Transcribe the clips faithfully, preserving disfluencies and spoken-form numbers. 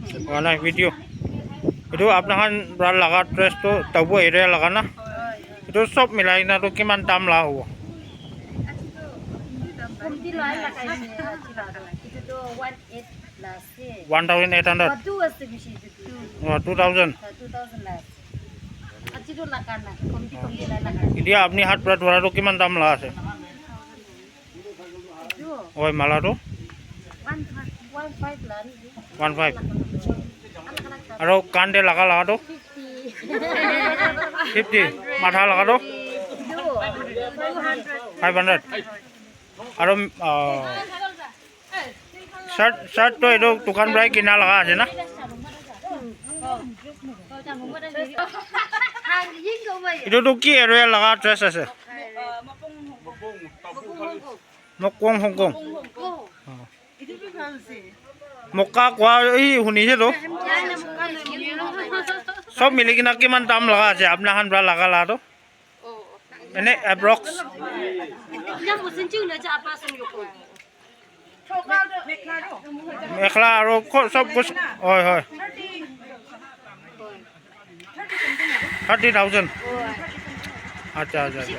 Hoa nai video. Etu apna khan para laga dress tu Tabu area laga na? Etu sob milai na tu kiman dam la hobo? Komti la laga ase, aji la. Etu tu one eight la ase. One thousand eight hundred? Wadu ase bishi etu tu. Oh, two thousand? Ah, two thousand la ase. Aji tu laga na, komti komti la laga ase. Etia apni hat para dhora tu kiman dam la ase? Etu? Oi, mala tu? One five, one five la ni. One five. Aru kan te laga laga tu? Fifty. Fifty. Matha laga tu? Etu, two hundred. Five hundred. Aru, ah, shirt, shirt tu etu dukan para kina laga ase na? Etu tu ki area laga dress ase? Mokong Hong Kong. Oh. Moka koa, ei, hunise to. Sob mili kina kiman dam laga ase, apna khan para laga la to? Ene approx? Mekhla aru ko-, sob kuch, hoi, hoi. Thirty thousand. Acha, acha, acha.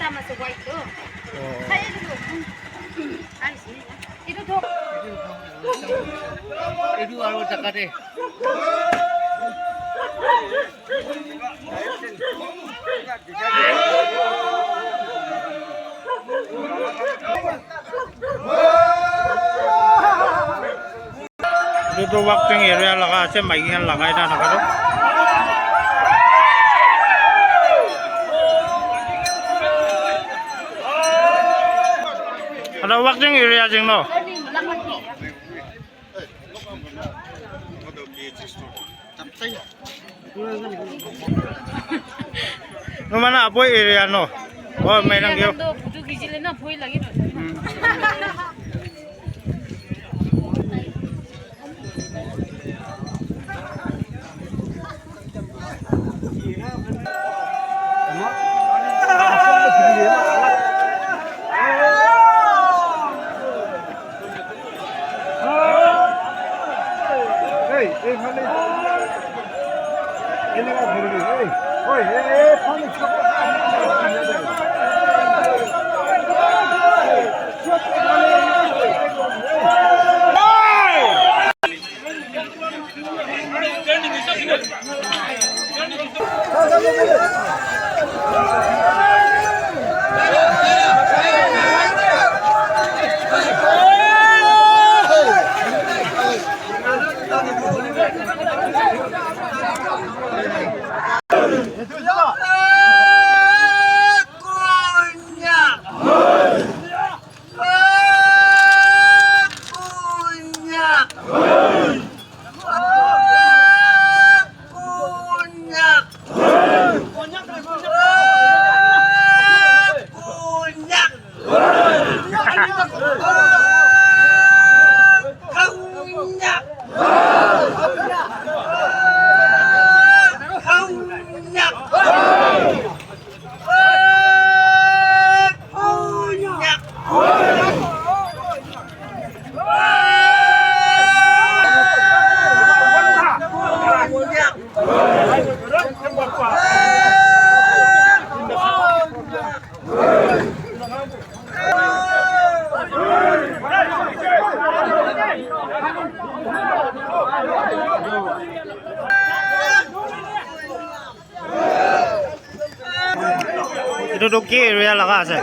Oh. Etu aru jaga te. Etu tu Wakching area laga ase, maiki khan lagai na thaka tu. Hello, Wakching area jing no. No mana apoi area no. Oh, main ang yo. Etu tu ki area laga ase?